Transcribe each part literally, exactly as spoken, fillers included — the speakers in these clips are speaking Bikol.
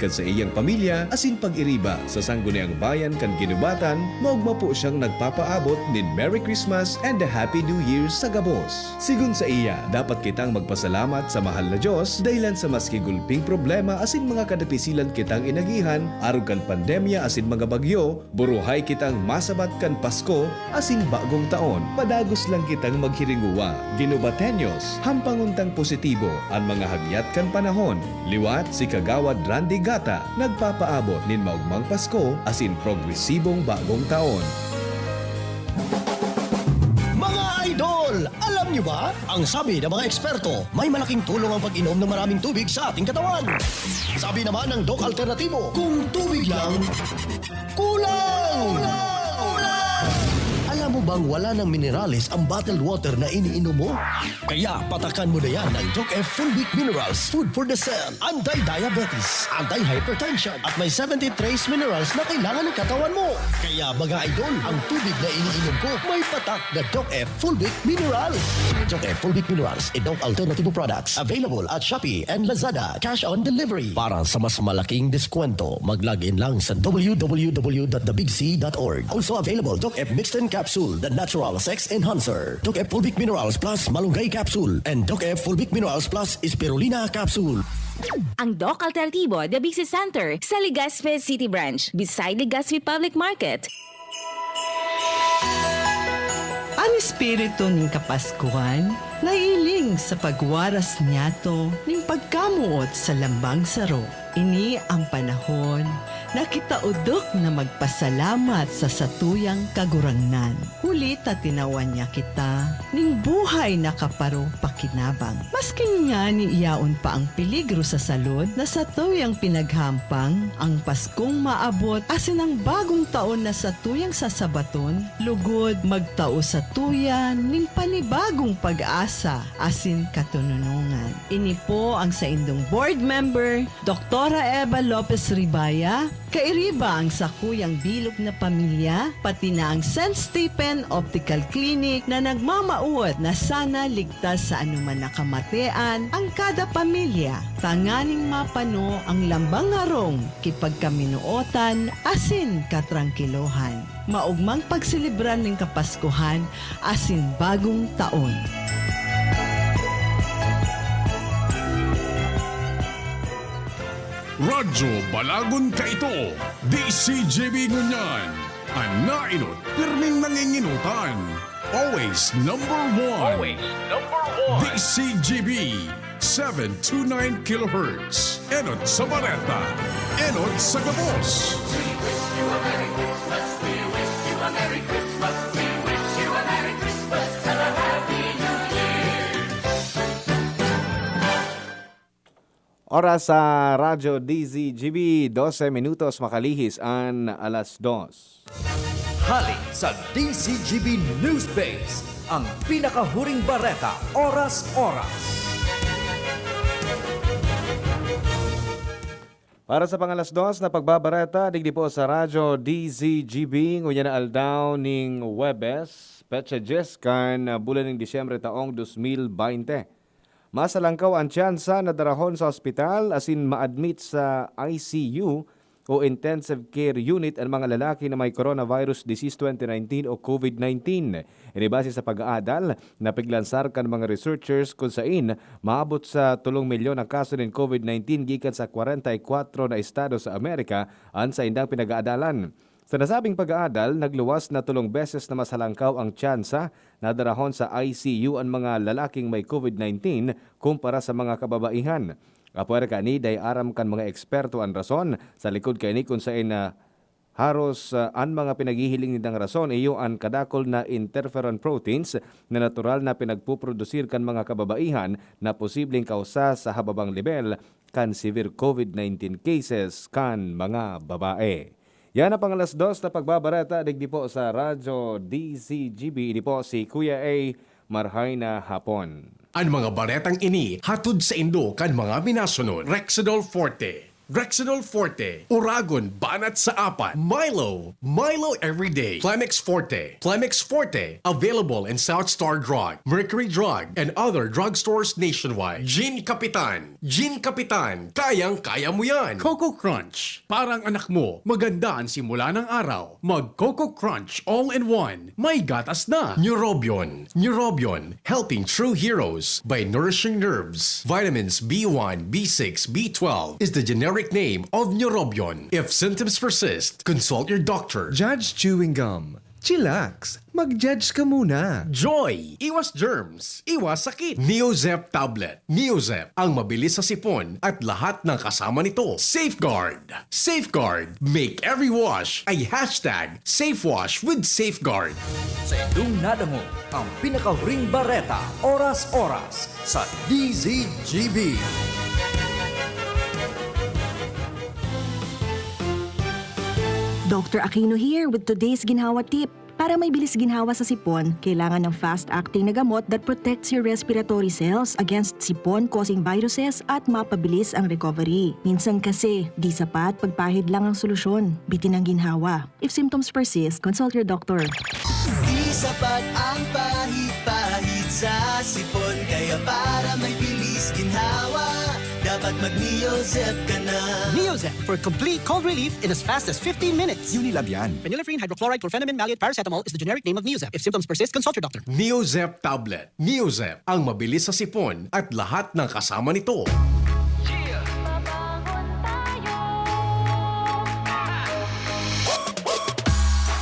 Kan saiyang pamilya asin pag-iriba sa Sangguniang Bayan kan Guinobatan, maogma po siyang nagpapaabot nin Merry Christmas and a Happy New Year sa gabos. Sigon saiya, dapat kitang magpasalamat sa mahal na Dios dahilan sa maski gulping problema asin mga kadapisilan kitang inagihan arog kan pandemya asin mga bagyo, buruhay kitang masabat kan Pasko asin Bagong Taon. Padagos lang kitang maghiringowa, Guinobateños, hampangon tang positibo an mga hagyat kan panahon. Liwat si Kagawad Randy Gata, nagpapaabot nin maogmang Pasko asin progresibong Bagong Taon. Mga idol, alam niyo ba? Ang sabi ng mga eksperto, may malaking tulong ang pag-inom ng maraming tubig sa ating katawan. Sabi naman ng Doc Alternatibo, kung tubig lang, kulang! Alam mo bang wala ng minerales ang bottled water na iniinom mo? Kaya patakan mo na yan ng Doc F Fulvic Minerals Food for the Cell. Anti-diabetes, anti-hypertension, at may seventy trace minerals na kailangan ng katawan mo. Kaya, mga idol, ang tubig na iniinom ko may patak na Doc F Fulvic Minerals. Doc F Fulvic Minerals, a Doc Alternatibo products. Available at Shopee and Lazada. Cash on delivery. Para sa mas malaking deskwento, mag-log in lang sa w w w dot the big c dot org. Also available, Doc F Mixten Capsule, the natural sex enhancer. Doc F Fulvic Minerals Plus Malunggay Capsule, and Doc F Fulvic Minerals Plus Spirulina Capsule. Ang Doc Alternatibo, The Big C Center, sa Legazpi City Branch, beside Legazpi Public Market. An espiritu nin Kapaskuhan nahihiling sa pagwaras niyato nin pagkamoot sa lambang saro. Ini an panahon na kita odok na magpasalamat sa satuyang Kagurangnan, huli ta tinawan niya kita nin buhay na kaparo pakinabang. Maski ngani yaon pa ang peligro sa salud na satuyang pinaghahampang, ang Paskong maabot asin ang Bagong Taon na satuyang sasabaton, lugod magtao satuya nin panibagong pag-asa asin katononongan. Ini po ang saindong board member, Doktora Eva Lopez Ribaya, kairiba ang sakuyang bilog na pamilya, pati na ang Saint Stephen Optical Clinic na nagmamawot na sana ligtas sa anuman na kamatean ang kada pamilya, tanganing mapano ang lambang harong, kipagkaminootan asin katrangkilohan. Maogmang pagselebrar nin Kapaskuhan asin Bagong Taon. Radyo Balagon kaito, D C G B ngunyan. An naenot, pirming nangingenotan. Always number one. Always number one. D C G B, seven two nine kilohertz. Enot sa bareta, enot sa gabos. Oras sa Radyo D Z G B, dose minutos makalihis an alas dos. Hali sa D Z G B News Base, ang pinakahuring bareta, oras-oras. Para sa pangalas dos na pagbabareta, digdi po sa Radyo D Z G B, ngunyan na aldaw ning Huwebes, petsa dyes kan bulan ning Disyembre taong dos mil baynte. Mas halangkaw an tsansa na darahon sa ospital asin ma-admit sa I C U o Intensive Care Unit an mga lalaki na may coronavirus disease twenty nineteen o COVID nineteen. Ini base sa pag-aadal na piglansar kan mga researchers kun sain maabot sa tolong milyon na kaso nin COVID nineteen gikan sa kwarenta y kwatro na estado sa Amerika an saindang pinag-aadalan. Sa nasabing pag-aadal, nagluwas na tolong beses na mas halangkaw ang tsansa na darahon sa I C U an mga lalaking may COVID nineteen kumpara sa mga kababaihan. Apwera kaini, dai aram kan mga eksperto an rason sa likod kaini kun sain na haros, ah, an mga pinaghihiling nindang rason iyo an kadakul na interferon proteins na natural na pinagpuprodusir kan mga kababaihan na posibleng kausa sa hababang lebel kan severe COVID nineteen cases kan mga babae. Yan ang pangalas dos na pagbabareta digdi po sa Radyo D Z G B. Ini po si Kuya A. Marhay na hapon. An mga baretang ini hatod saindo kan mga minasunod: Rexidol Forte, Rexidol Forte, Oragon, Banat sa Apat, Milo, Milo Everyday, Plemex Forte, Plemex Forte, available in South Star Drug, Mercury Drug, and other drugstores nationwide. Gin Kapitan, Gin Kapitan, kayang-kaya mo yan! Coco Crunch, parang anak mo, maganda ang simula ng araw. Mag Coco Crunch all in one, may gatas na! Neurobion, Neurobion, helping true heroes by nourishing nerves. Vitamins B one, B six, B twelve is the generic name of Neurobion. If symptoms persist, consult your doctor. Judge chewing gum. Chillax. Mag-judge ka muna. Joy. Iwas germs. Iwas sakit. Neozep tablet. Neozep, ang mabilis sa sipon at lahat ng kasama nito. Safeguard. Safeguard. Make every wash a hashtag safe wash with Safeguard. Sa indong nadangog ang pinakahuring bareta, oras-oras sa D Z G B. Doctor Aquino here with today's ginhawa tip. Para may bilis ginhawa sa sipon, kailangan ng fast-acting na gamot that protects your respiratory cells against sipon-causing viruses at mapabilis ang recovery. Minsan kasi, di sapat pagpahid lang ang solusyon. Bitin ang ginhawa. If symptoms persist, consult your doctor. Di sapat ang pahid-pahid sa sipon, kaya para may bilis ginhawa, dapat mag-Neozep ka na. Neozep for complete cold relief in as fast as fifteen minutes. Unilab yan. Phenylephrine, hydrochloride, chlorphenamine, maleate, paracetamol is the generic name of Neozep. If symptoms persist, consult your doctor. Neozep tablet. Neozep, ang mabilis sa sipon at lahat ng kasama nito. Mabangon tayo.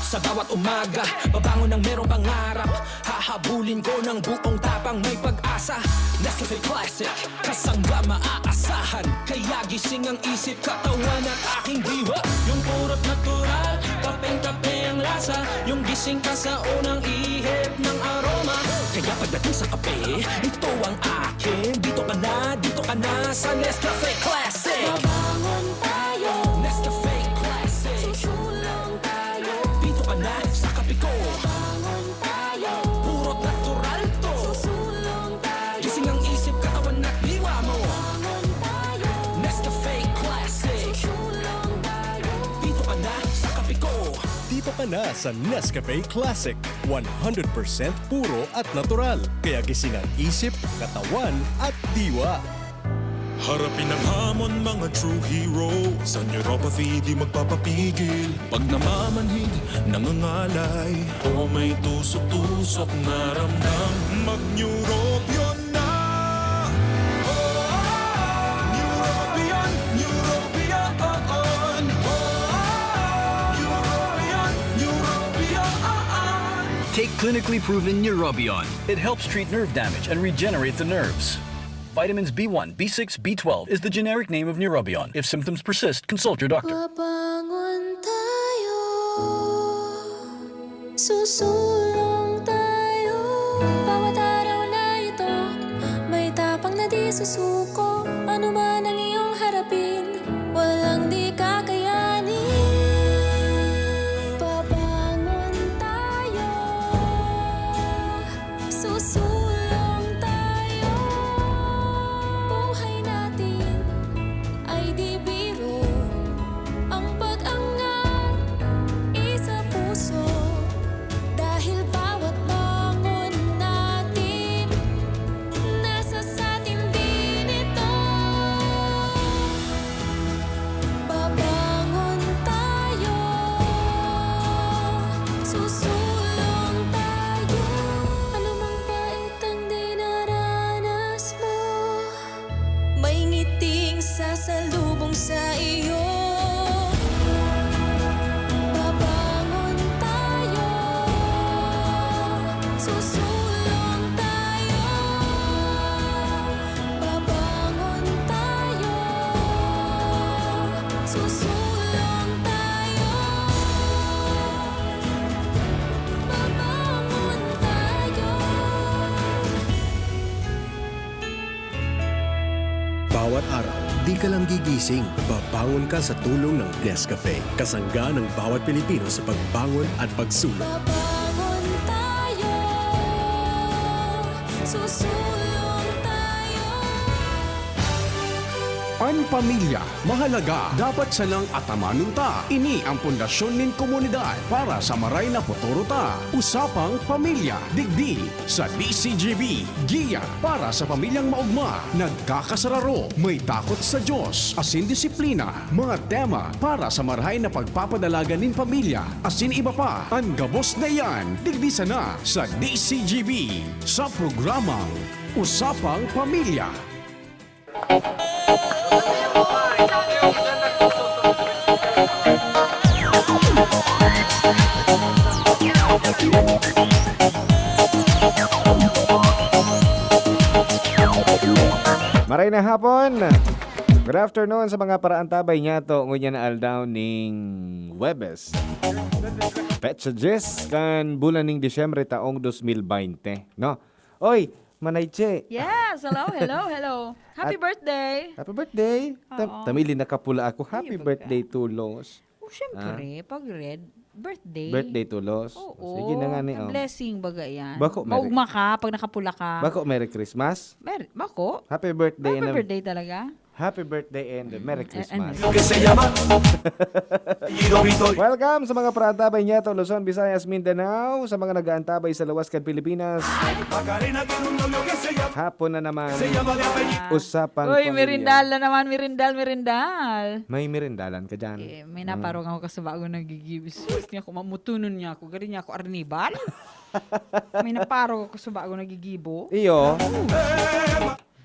Sa bawat umaga, babangon ng merong pangarap. Hahabulin ko ng buong tapang, may pag-asa. Nescafe Classic, kasangga maaasahan. Kaya gising ang isip, katawan at aking diwa. Yung purot natural, kapeng-kape ang lasa. Yung gising ka sa unang ihip ng aroma. Kaya pagdating sa kape, ito ang akin. Dito ka na, dito ka na sa Nescafe Classic. Mabangon tayo. Nescafe Classic. Susulong tayo. Dito ka na sa kape ko. Mabangon tayo. Puro natural to. Susulong tayo. Gising ang isip, katawan at diwa mo. Mabangon tayo. Nescafe Classic. Susulong tayo. Dito ka na sa kape ko. Dito ka na sa Nescafe Classic. One hundred percent puro at natural. Kaya gising ang isip, katawan at diwa. Harapin ang hamon, mga true hero. Sa neuropathy, di magpapapigil. Pag namamanhid, nangangalay, o may tusok-tusok na ramdam, mag-Neurobion na! Oh, Neurobion, Neurobion, oh, oh. Oh, Neurobion, Neurobion, oh, oh. Take clinically proven Neurobion. It helps treat nerve damage and regenerate the nerves. Vitamins B one, B six, B twelve is the generic name of Neurobion. If symptoms persist, consult your doctor. Mabangon tayo, susulong tayo. Bawat araw na ito, may tapang na di susuko. Ano man ang iyong harapin, walang di kakayanin. Babangon tayo. Susulong tayo. Buhay natin ay di biro. Ang pag-angat isa puso. Dahil bawat bangon natin, nasa satin din ito. Babangon tayo, susulong tayo. Anumang pait ang dinaranas mo, may ngiting sasalubong sa iyo. Babangon tayo, susulong tayo. Babangon tayo, susulong tayo. Babangon tayo. Bawat araw, di ka lang gigising, babangon ka sa tulong ng Nescafe. Kasangga ng bawat Pilipino sa pagbangon at pagsulong. Babangon tayo, susulong tayo. An pamilya mahalaga, dapat sanang atamanon ta. Ini ang pundasyon nin komunidad para sa maray na futuro ta. Usapang Pamilya, digdi sa D C G B. Giya para sa pamilyang maogma, nagkakasararo, may takot sa Diyos, asin disiplina. Mga tema para sa marahay na pagpapadalagan nin pamilya, asin iba pa. An gabos na iyan, digdi sana sa D C G B, sa programang Usapang Pamilya. Maray na hapon. Good afternoon sa mga paraantabay niyato ngunyan na aldaw ning Huwebes. Petsa dyes kan bulan ning Disyembre taong dos mil baynte, no? Oy, Manay Che. Yes, hello, hello, hello. Happy At birthday. Happy birthday. Tam- Oo. Tamili nakapula ako. Happy Ayun, birthday, pagka- Tulos. Oh, syempre, Ah. pag red, birthday. Birthday, Tulos. Oo. Sige na nga ni, A oh. blessing baga yan. Bako, Merry- Maugma ka pag nakapula ka. Bako, Merry Christmas. Mer- bako? Happy birthday Happy and a- birthday talaga. Happy birthday and Merry Mm, eh, Christmas. ano? Welcome sa mga paraantabay niyato, Luzon, Visayas, Mindanao, sa mga nag-aantabay sa luwas kan Pilipinas. Hapon na naman. Ah. Usapang Uy, Pamilya. Merindal na naman, merindal, merindal. May merindalan ka dyan. Eh, may Mm. naparong ako kasubago nagigibis. Niya ako, mamutunon niya ako. Gari niya ako, arnibal. May naparong ako kasubago nagigibo. Iyo.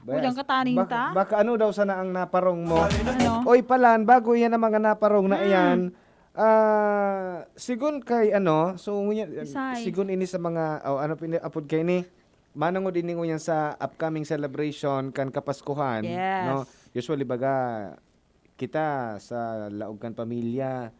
Bes, Ulang kataning bak- ta? Baka ano daw sana ang naparong mo? Ano? Oy, Palan, bago yan ang mga naparong na Hmm. iyan. Ah, sigun kay ano, so, ngunyan, Isay. sigun ini sa mga, oh, ano pini-, apod kay ni? Manongod ini ngunyan sa upcoming celebration kan Kapaskuhan, Yes. no? Usually, baga, kita sa laog kan pamilya,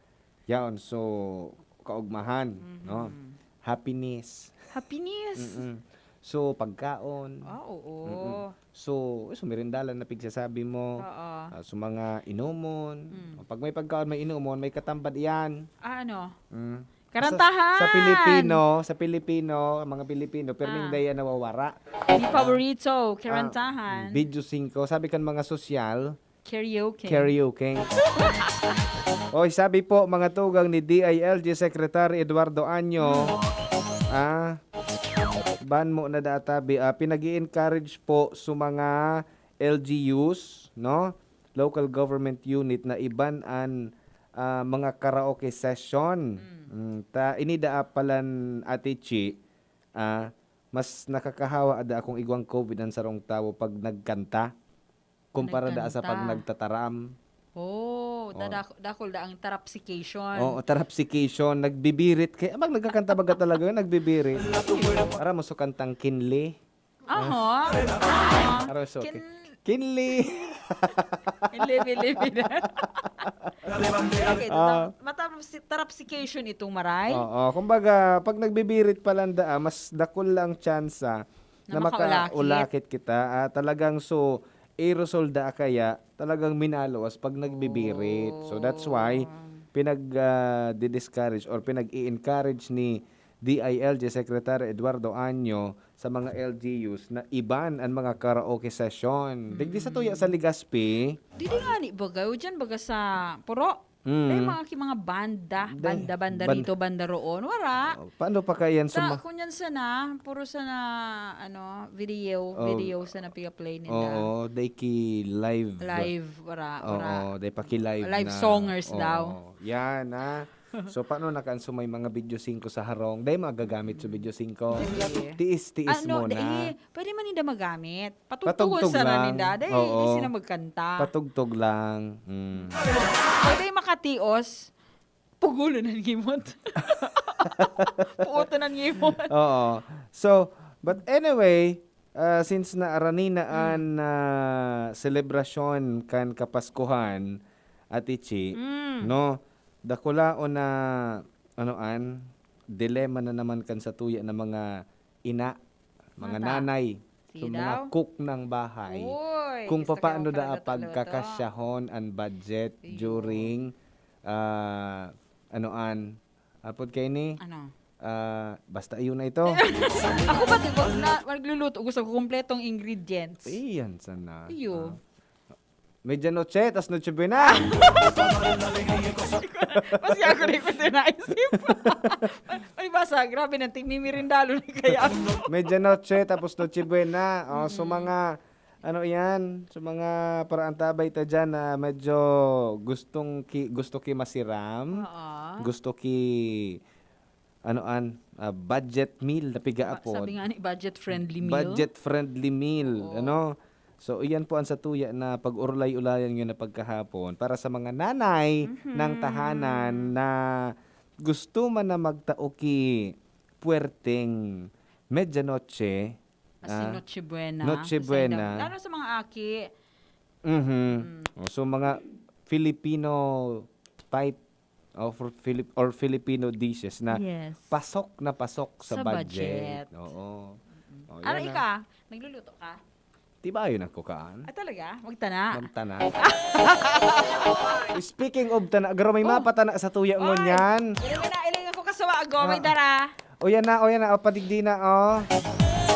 yaon, so, kaugmahan, Mhm. no? Happiness. Happiness. Mm-mm. So, pagkaon. Ah, oo. Mm-mm. So, so, merindalan na pigsasabi mo. Oo. Ah, so, mga inomon. Mm. Pag may pagkaon, may inomon, may katambad iyan. Ah, ano? Mm. Karantahan! Sa, sa Pilipino, sa Pilipino, ang mga Pilipino, pirming Ah. daya nawawara. Di paborito, Ah, karantahan. Video singko. Sabi kan mga sosyal, Karaoke. Karaoke. Oy, sabi po, mga tugang ni D I L G Secretary Eduardo Anyo, Hmm. ah, ban mo na databi, ah, pinag-i-encourage po sa mga L G Us, no? Local government unit na iban an, ah, mga karaoke session. Hmm. Mm, ta, ini daa palan, Ate Chi, ah, mas nakakahawa ada akong igwang covid an sarong tawo pag nagkanta. Kumpara daa sa pag Nagkanta. nagtataram. Oh, Oh. dadak-, dakul da ang tarapsication. Oo, tarapsication. Nagbibirit. Kaya, abang nagkakanta baga talaga yun, nagbibirit. Aram mo, so kantang Kinli. Aha. Aha. Aram mo, so, Kin- Kinli. Kinli, bili, bili. Okay, Ah. tarap-, matarapsi-, tarapsication itong maray. Oo, kumbaga, pag nagbibirit pa lang daa, mas dakul lang tsansa Na na makaulakit. makaulakit kita. Ah, talagang so, aerosol da kaya talagang minaluwas pag nagbibirit. So, that's why Oh. pinag, ah, di-discourage or pinag-i-encourage ni D I L G Secretary Eduardo Anyo sa mga L G Us na iban an mga karaoke session. Digdi sa tuya sa Mm. Legazpi. Didi nga ni bagay, o dyan baga sa Puro. Mm. May mga ki-, mga banda, Day, banda, banda ban-, rito, banda roon. Wara. Oh, paano pa kaya yan Ta-, suma- kung yan sana, puro sana, ano, video, Oh. video sana piga-play nila. Oo, day ki live. Live, wara, Oo, wara. day pa ki live Live na. songers Oo, daw. Yan, ah. So, paano na kan sumay mga video singko sa harong? Day magagamit sa video singko. Sige. Tiis, tiis Ano, muna. dai, pwede man ninda magamit. Patugtugon Patugtog sana lang. ninda. Dai, Oo. di sila magkanta. Patugtog lang. Mm. Pwede makatios. Pugulon ang ngimot. Puuton ang ngimot. Oo. So, but anyway, ah, since naarani na Mm. an, ah, selebrasyon kan Kapaskuhan, Ate Chi, Mm. no? Dakulaon na, ano an, dilema na naman kan satuya na mga ina, mga Ata. nanay, Sige so, mga daw. cook ng bahay, Uy, kung gusto ko papaano talaga daa to, luto. pagkakasyahon ang budget Iyo. during, ah, ano an, apod kay ni? Ano? Ah, basta iyon na ito. Ako ba, di ba, na, magluluto, gusto ko kompletong ingredients. Iyan sana. Iyo. Ah. Medianoche, tas Noche Buena. Mas ako na yung naisip. Ay, basa, grabe ng tigmimirindalo na kaya. Medianoche, tapos Noche Buena. Oh, so, Mm. mga, ano yan? So, mga parang antabay ta dyan na medyo gustong ki, gusto ki masiram. Oo. Gusto ki, ano an, ah, budget meal na piga Ba, apod. Sabi nga ni, budget-friendly meal. Budget-friendly meal, Oo. ano? So, iyan po ang satuya na pag-urlay-ulayan nyo na pagkahapon para sa mga nanay ng Mhm. tahanan na gusto man na magtao ki puwerteng medianoche, As in, ah, Noche Buena. Noche Sa Buena. Lalo sa mga aki. Mhm. Mm. Oh, so, mga Filipino type or for Filip-, or Filipino dishes na Yes. pasok na pasok sa Sa budget. budget. Oo. Mm. Oh, Ano yan, ah. ika? Nagluluto ka? Di ba yun ang kukaan? Ah, talaga? Magtana? Magtana. Speaking of tana, garo may Oh. mapatana sa tuya Oy, ngunyan. Ilingan na, ilingan ko kasawa ago, may Ah. dara. O yan na, o yan na, o padigdi na, oh.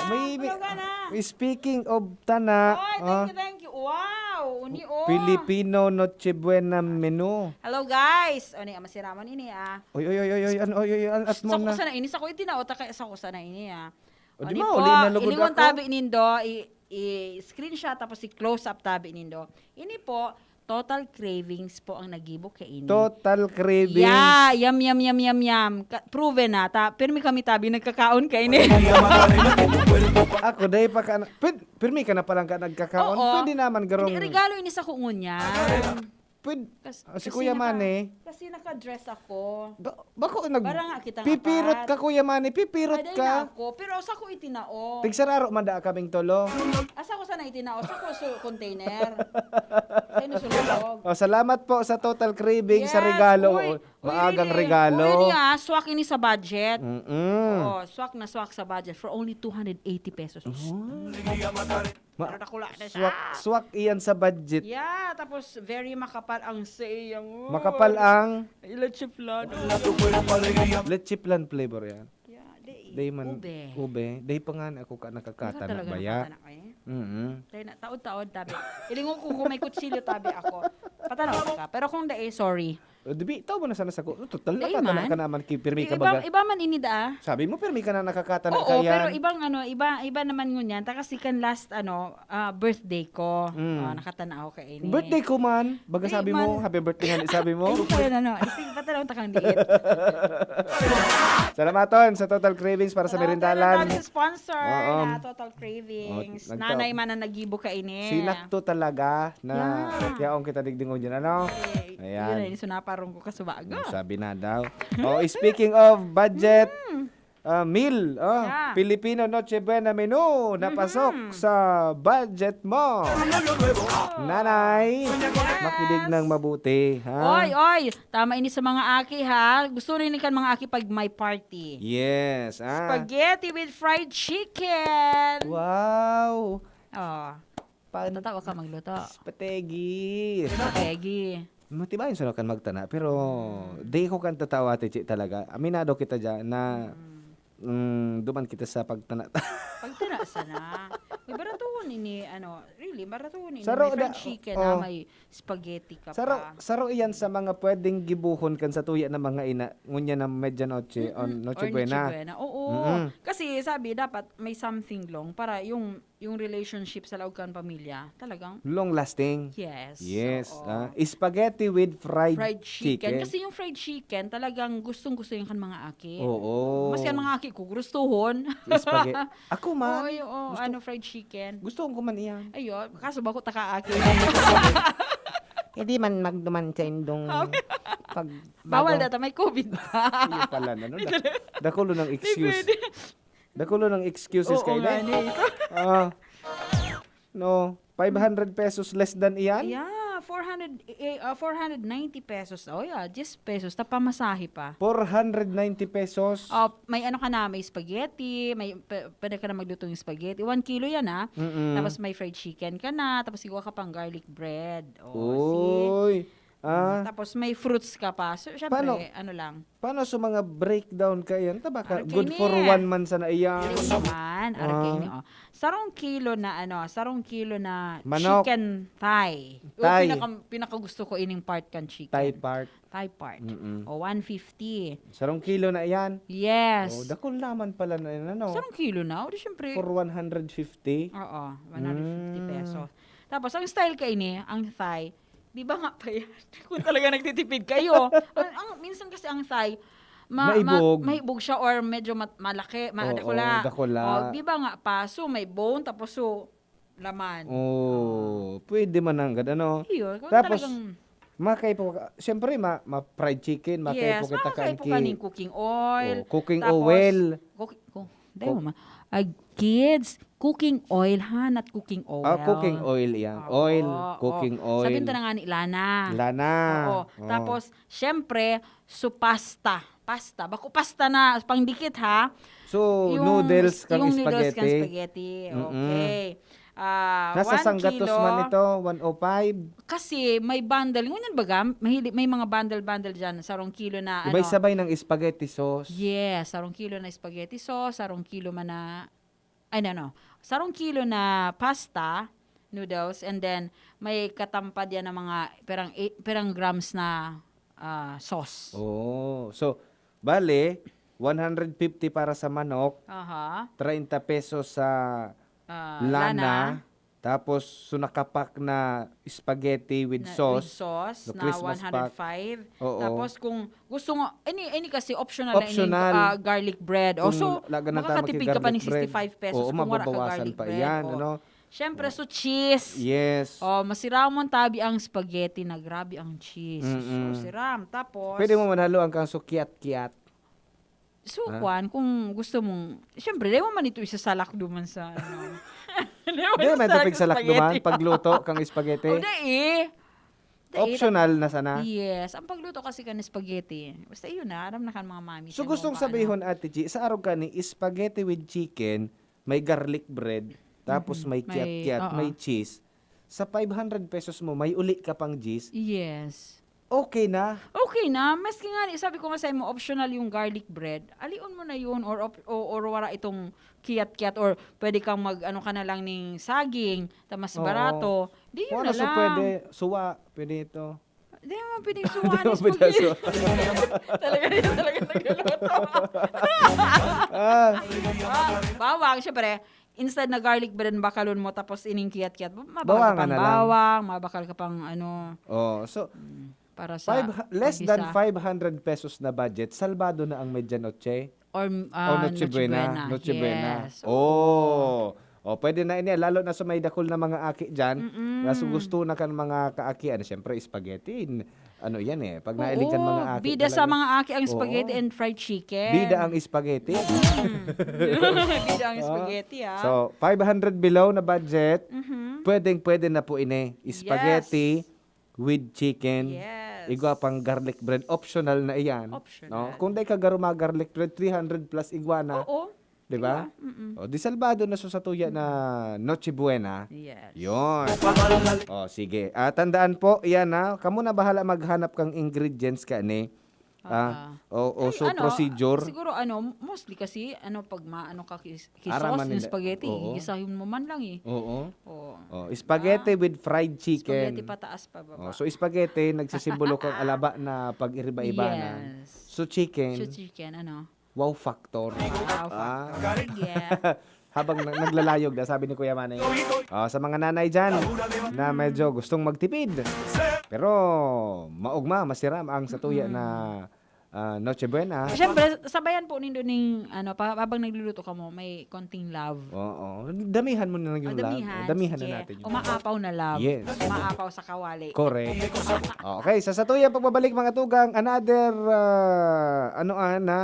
May, may, Tulog ka na. Speaking of tana, Oy, thank oh. you, thank you. Wow, uni, oh. Filipino Noche Buena menu. Hello, guys. O, ni, masiraman ini, ah. Oy, oy, oy, oy, oy, ano, oy, oy, an-, at Sa mo na. kusa na ini, sa ko itinao, ta kay, sa kusa na ini, ah. O, di Ani ba, po, uli na lugod ilingon ako. tabi nindo, i, i-screenshot tapos i-close up tabi nindo. Ini po, total cravings po ang nagibo kaini. Total cravings. Yeah, yum, yum, yum, yum, yum. Ka, proven na. Ta, pirmi kami tabi nagkakaon kaini. Ako, dahil pa ka, na- pwed-, pirmi ka na palang ka nagkakaon. Oo. Pwede naman, garong Hindi, regalo ini sa kungon niya. Pwed-, Kas-, ah, si kasi Kuya naka-, Manny. kasi naka-dress ako. Ba-, bako nag-, Para nga kitang pipirot apat. ka, Kuya Manny, pipirot Ay, dahil ka. na ako. Pero sa ko itinao. Tigsararo man da kaming tolo. Asa ko sana itinao? Sa ko su container. Sa inusulog. Oh, salamat po sa Total Craving sa Yes, regalo. uy, Oh, uy, maagang Rini. regalo. Uy, Rini, ah, swak ini sa budget. Mm-mm. Oo, swak na swak sa budget for only two hundred eighty pesos. Oh. Ma-, Pero dakula na siya. swak, swak iyan sa budget. Yeah, tapos very makapal ang sa iyang, Makapal ang leche flan. Leche flan flavor yan. Yeah, di, Day man, ube. ube. Day pa nga ako ka, nakakatana Ikaw talaga baya. nakatana ka eh. Mm-mm. Kaya na, taod-taod, tabi. Ilingon ko kung may kutsilyo, tabi ako. Patanaw ka. Pero kung dai, sorry. O, di bi, tao mo na sana sa ko. Total, Dai nakatana man. ka naman, ki-, pirmi Di, ka iba, baga. iba man ini da. Sabi mo, pirmi ka na nakakatana Oo, kaya. pero ibang ano, iba, iba naman ngunyan. Ta kasi kan last, ano, ah, birthday ko. Mm. Ah, nakatana ako kaini. Birthday ko man. Baga Di sabi mo, man. "Happy birthday," nga, sabi mo. Ay, kaya na, no. Isig pa talagang takang liit. Salamaton sa Total Cravings para sa Salamat merindalan. talaga sa sponsor Oo. na Total Cravings. Oh, nagta- Nanay man ang nagibo kaini. Sinakto talaga na Yeah. yaon kita digdingon dyan, ano? Eh, Ayan. yun na, inisuna parong ko kasubaga. Sabi na daw. Oh, speaking of budget, Mm. ah, meal, oh, Yeah. Filipino Noche Buena menu na pasok Mhm. sa budget mo. Oh. Nanay, Yes. makinig ng mabuti, ha? Oy, oy, tama ini sa mga aki, ha? Gusto rin kan mga aki pag may party. Yes, ah. Spaghetti with fried chicken. Wow. Oh. Pan- Tatawa ka magluto. Spaghetti. Spaghetti. Matibayan sa kan magtana, pero Hmm. di ko kan tatawa, Tichi, talaga. Aminado kita dyan na, Mm. mm, duman kita sa pagtana. Pagtana sana. May baratuhon ini, ano, really, baratuhon ini. Saro May fried da-, chicken oh. na may spaghetti ka Saro, pa. saro iyan sa mga pwedeng gibuhon kan sa tuya ng mga ina, ngunya ng medianoche Mm-mm. on Noche Or Buena. Noche Buena. Oo. Mm-mm. Kasi sabi, dapat may something long para yung yung relationship sa laog kan pamilya, talagang Long lasting. Yes, Yes, oo. ah, spaghetti with fried Fried chicken. chicken. Kasi yung fried chicken, talagang gustong-gusto yun kan mga aki. Oo. Mas kan mga aki ko, gustuhon. Spaghetti. Ako man. Oo, yung, oh, Gusto ano, fried chicken. Gusto ko man iyan. Ayun, kaso bako taka aki. Hindi man magduman sa indong Sabi pag Bawal bago. data, may covid pa. Yun pala, ano, Hindi da-, na. dakulo ng Hindi excuse. pwede. Dakulo ng excuses Oo kayo, nga, eh. ni, so Ah. No, five hundred pesos less than iyan? Yeah, four hundred, eh, ah, four hundred ninety pesos. Oh, yeah, diyes pesos, ta pamasahe pa. Four hundred ninety pesos? Oh, may ano ka na, may spaghetti, may, p-, pwede ka na maglutong spaghetti. One kilo yan, ah. Mm-mm. Tapos may fried chicken ka na, tapos igawa ka pang garlic bread. Oh, see? Uy. Ah. Tapos may fruits ka pa. So, syempre, Paano? ano lang. Paano sa mga breakdown ka yan? Taba ka, Arkin good for eh. One month sana iyan. Hindi naman, Ah. arkin, oh. Sarong kilo na ano, sarong kilo na Manok. Chicken thigh. O, Thigh. pinaka, pinakagusto ko ining part kan chicken. Thigh part. Thigh part. Mm-mm. O, one fifty. Sarong kilo na iyan. Yes. Oh, dakul naman pala na yun, ano? Sarong kilo na. O, di syempre. For one hundred fifty? Oo, one hundred fifty Mm. pesos. Tapos, ang style ka ini, ang thigh, di ba nga pa yan? Kung talaga nagtitipid kayo. ang, ang, minsan kasi ang thigh, ma- ma- Maibog. maibog siya or medyo mat- malaki, ma- Oo, dakula. dakula. O, di ba nga pa? So, may bone, tapos so, laman. Oh, pwede man nanggad, ano? Iyo, kung Tapos, talagang... Makay po, ka- siyempre, ma, ma fried chicken, makay Yes, po kita makakay kain po ki- kaning cooking oil. Oh, cooking Tapos, oil. Cooking, oh, dahil mo ma- Ay, kids, cooking oil ha, not cooking oil. Ah, cooking oil yan. Oo, Oil, oo. cooking oil. Sabi nito na nga ni Lana. Lana. Oo. Oh. Tapos, syempre, so pasta. Pasta. Bako pasta na pangdikit ha. So, Yung noodles is- kang yung noodles kang spaghetti. spaghetti. Mm-mm. Okay. Ah, Nasa one sanggatos kilo. man ito, one oh five. Kasi may bundle. Ngunyan baga, mahili, may mga bundle-bundle dyan. Sarong kilo na ano. Sabay-sabay ng spaghetti sauce. Yes, sarong kilo na spaghetti sauce, sarong kilo man na, ay, no, no. Sarong kilo na pasta, noodles, and then may katampad yan ng mga perang, eh, perang grams na ah, sauce. Oh, so, bale, one hundred fifty para sa manok, Aha. thirty pesos sa Ah, lana, lana. Tapos, so nakapak na spaghetti with Na, sauce. with sauce The na Christmas one hundred five. Oo. Tapos kung gusto mo, any, any kasi optional, na ining, Optional. ah, garlic bread. O, Kung so, laga na ta makakatipid ka pa ng maki-garlic bread. sixty-five pesos Oo, kung wala ka mababawasan garlic pa bread. iyan, O. ano? Siyempre, so cheese. Yes. Oh, masiramon tabi ang spaghetti na grabe ang cheese. Mm-mm. So, siram. Tapos, Pwede mo manhaluan kang sukyat-kyat. So, Ha? Kwan, kung gusto mong, siyempre, di mo man ito isasalak duman sa, ano. Di mo Di man isasalak tapig salak spaghetti. Duman, pagluto kang spaghetti. O, di eh. Di, Optional na sana. Yes, ang pagluto kasi kan spaghetti. Basta yun na, aram na kan mga mami. So Siya gustong mo ba, sabihin, ano? Ate G, sa araw ka ni spaghetti with chicken, may garlic bread, tapos Mhm. may May, kiat-kiat, oo. may cheese. Sa five hundred pesos mo, may uli ka pang cheese. Yes. Okay na. Okay na. Maski nga, sabi ko nga sa imo, optional yung garlic bread. Alion mo na yun or, op- o, or wala itong kiat-kiat or pwede kang mag, ano ka na lang ning saging, ta mas Oo. barato. Di yun Kung na ano so lang. Pwede, suwa, pwede ito. Di mo pwedeng Hindi suwahan mo is pwede pag- suwa. Talaga yun, talaga nagluluto. Ah, Ah, bawang, syempre, instead na garlic bread, bakalon mo, tapos ining kiat-kiat, mabakal Bawangan ka pang na lang. bawang, mabakal ka pang ano, oh, so, para sa five, less than paggisa. five hundred pesos na budget, salbado na ang medianoche. Or, O ah, Noche Buena. Noche Buena. Noche Yes. Buena. Oh. O, pwede na ini, lalo na sa may dakul na mga aki dyan. Mm-mm. Kaso gusto na kan mga kaaki, ano, siyempre, spaghetti. N- Ano yan eh, pag Oo, nailig kan mga aki bida sa talaga. mga aki ang Oo. Spaghetti and fried chicken. Bida ang spaghetti. Mm. Bida ang Ah. spaghetti, ah. So, five hundred below na budget, Mhm. pwedeng pwede na po ini. Spaghetti Yes. with chicken. Yes. Igwa pang garlic bread. Optional na iyan. Optional. No? Kung di ka garuma garlic bread, three hundred plus igwa na. Oo. Di ba? Diba? Mm-mm. O, di salbado na so sa tuya na Noche Buena. Yes. Yun. O, sige. Ah, tandaan po, yan ha. Kamo na bahala maghanap kang ingredients ka ni. Ah, o, o, Ay, so ano, procedure. Siguro ano, mostly kasi, ano, pag maano ka kis- Araman kisos ng nila. spaghetti, Oo. gisahon mo man lang eh. Oo. Oo. O, spaghetti Ah, with fried chicken. Spaghetti pataas pa baba. O, so spaghetti, nagsisimbolo kang alaba na pag-iriba-iba na. Yes. So chicken, So chicken, ano? Wow factor. Wow Ah. factor. Yeah. Habang na- naglalayog na, sabi ni Kuya Manny. Ah, sa mga nanay dyan na medyo gustong magtipid. Pero maugma, masiram ang satuya na ah, Noche Buena. Siyempre, sabayan po nindo ning, ano, pa, habang nagluluto ka mo, may konting love. Oo. Damihan mo na lang yung O, love. damihan. Damihan na Sige. natin yung Umaapaw na love. Yes. Umaapaw sa kawali. Correct. Okay, sa satuya pagbabalik mga tugang, another, ah, ano ah, na,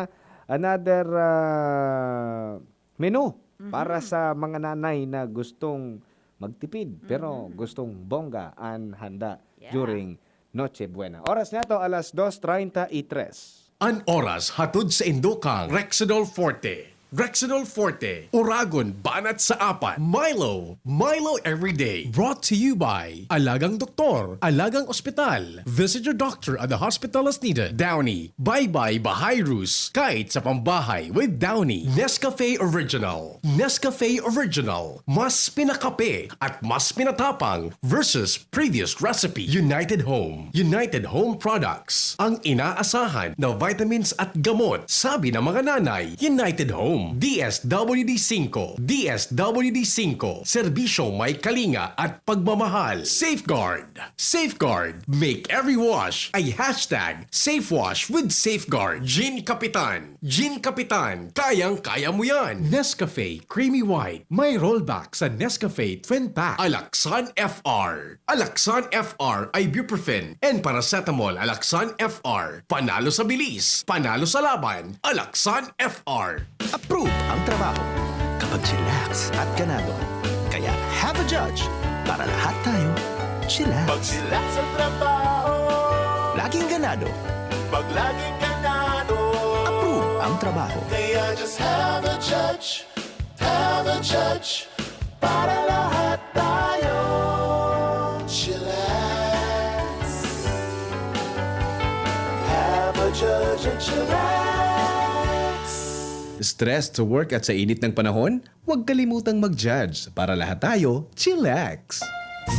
another ah, menu para sa mga nanay na gustong magtipid pero gustong bongga an handa Yeah. during Noche Buena. Oras niya to, alas dos treinta y tres. An oras hatod sa indo kang Rexidol Forte. Rexidol Forte, Oragon, Banat sa Apat, Milo, Milo Everyday. Brought to you by Alagang Doktor, Alagang Ospital. Visit your doctor at the hospital as needed. Downy, Bye Bye Bahayrus, kahit sa pambahay with Downy. Nescafe Original, Nescafe Original, mas pinakape at mas pinatapang versus previous recipe. United Home, United Home Products, ang inaasahan na vitamins at gamot. Sabi ng mga nanay, United Home, D S W D five, D S W D five, serbisyo may kalinga at pagmamahal. Safeguard, Safeguard, make every wash a hashtag safe wash with Safeguard. Gin Kapitan, Gin Kapitan, kayang-kaya mo yan. Nescafe Creamy White, may rollback sa Nescafe Twin Pack. Alaxan F R, Alaxan F R, ibuprofen and paracetamol. Alaxan F R, panalo sa bilis, panalo sa laban. Alaxan F R. Approve ang trabaho kapag chillax at ganado. Kaya have a judge para lahat tayo chillax. Pag chillax sa trabaho, laging ganado. Pag laging ganado, approve ang trabaho. Kaya just have a judge, have a judge, para lahat tayo chillax. Have a judge and chillax. Stress to work at sa init ng panahon? Huwag kalimutang mag-judge para lahat tayo chillax.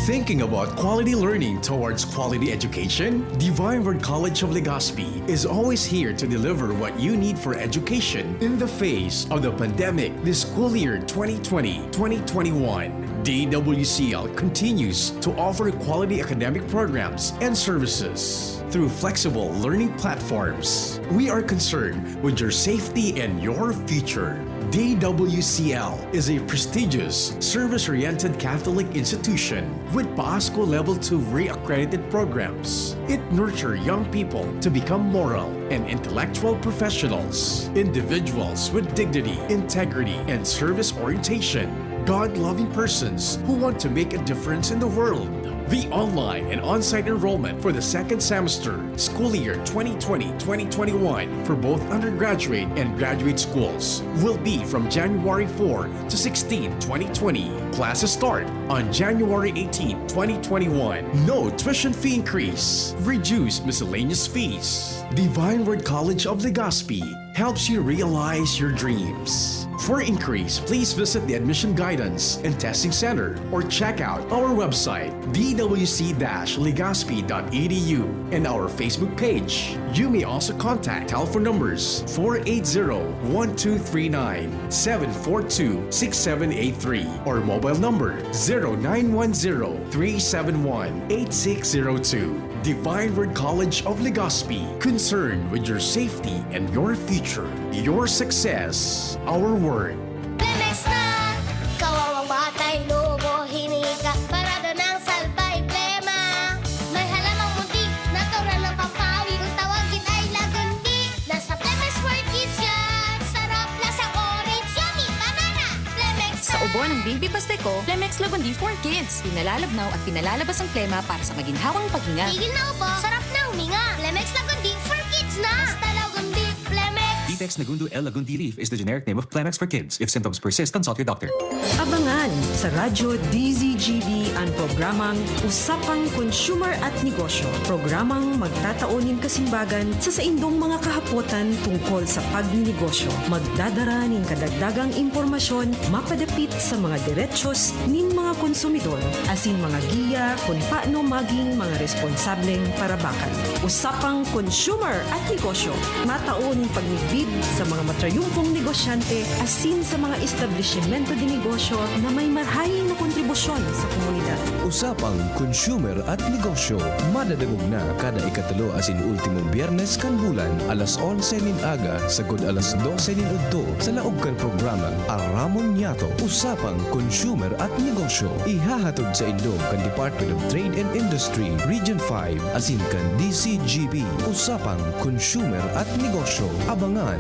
Thinking about quality learning towards quality education? Divine Word College of Legazpi is always here to deliver what you need for education in the face of the pandemic this school year twenty twenty, twenty twenty-one. D W C L continues to offer quality academic programs and services through flexible learning platforms. We are concerned with your safety and your future. D W C L is a prestigious, service-oriented Catholic institution with Pasko Level two re-accredited programs. It nurtures young people to become moral and intellectual professionals, individuals with dignity, integrity, and service orientation, God-loving persons who want to make a difference in the world. The online and on-site enrollment for the second semester, school year twenty twenty, twenty twenty-one, for both undergraduate and graduate schools will be from January four to sixteen, twenty twenty. Classes start on January eighteen, twenty twenty-one. No tuition fee increase. Reduced miscellaneous fees. Divine Word College of Legazpi helps you realize your dreams. For inquiries, please visit the Admission Guidance and Testing Center or check out our website, d w c dash legazpi dot e d u, and our Facebook page. You may also contact telephone numbers four eight zero, one two three nine, seven four two, six seven eight three or mobile number zero nine one zero, three seven one, eight six zero two. Divine Word College of Legazpi, concerned with your safety and your future. Your success, our word. Lemex na! Kawawang batay, lobo, hinika, parada ng salbay, plema. May halamang muntik, natural na pampawi. Kung tawagin ay lagundi, nasa Lemex for Kids yan. Sarap, lasang orange, yummy, banana. Lemex Sa na! Ubo ng Baby Pasteco, Lemex Lagundi for Kids. Pinalalabnaw at pinalalabas ang plema para sa maginhawang paghinga. Tigil na ubo, sarap na huminga. Lemex Lagundi for Kids na! Basta Lagundi, Lemex! Ditex Nagundo L Lagundi Leaf is the generic name of Clemex for Kids. If symptoms persist, consult your doctor. Abangan sa Radyo D Z G B an programang Usapang Consumer at Negosyo. Programang magtatao nin kasimbagan sa saindong mga kahapotan tungkol sa pagninegosyo. Magdadara nin kadagdagang impormasyon mapadapit sa mga derechos nin mga konsumidor asin mga giya kun paano maging mga responsableng parabakan. Usapang Consumer at Negosyo, matao nin pagmidbid sa mga matrayumpong negosyante asin sa mga establisimento de negosyo na may marhay na kontribusyon sa komunidad. Usapang Consumer at Negosyo, madadangog na kada ikatulo asin ultimong Biyernes kan bulan, alas onse nin aga sagkod alas dose nin udto, sa laog kan programang Aramon Niyato, Usapang Consumer at Negosyo. Ihahatod saindo kan Department of Trade and Industry, Region five, asin kan D C G B, Usapang Consumer at Negosyo. Abangan!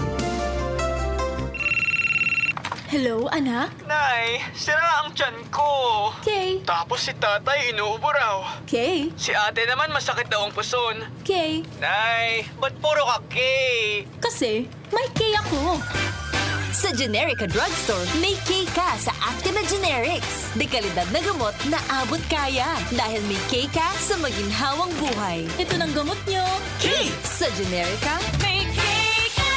Hello, anak? Nay, sira ang tiyan ko. Okay. Tapos si tatay inuubo raw. Okay. Si ate naman masakit daw ang puson. Okay. Nay, ba't puro ka okay? Kasi, may key ako. Sa Generica Drugstore, may K ka sa Actimed Generics. Dekalidad na gamot na abot kaya. Dahil may K ka sa maginhawang buhay. Ito ng gamot nyo. K! Sa Generica, may K ka!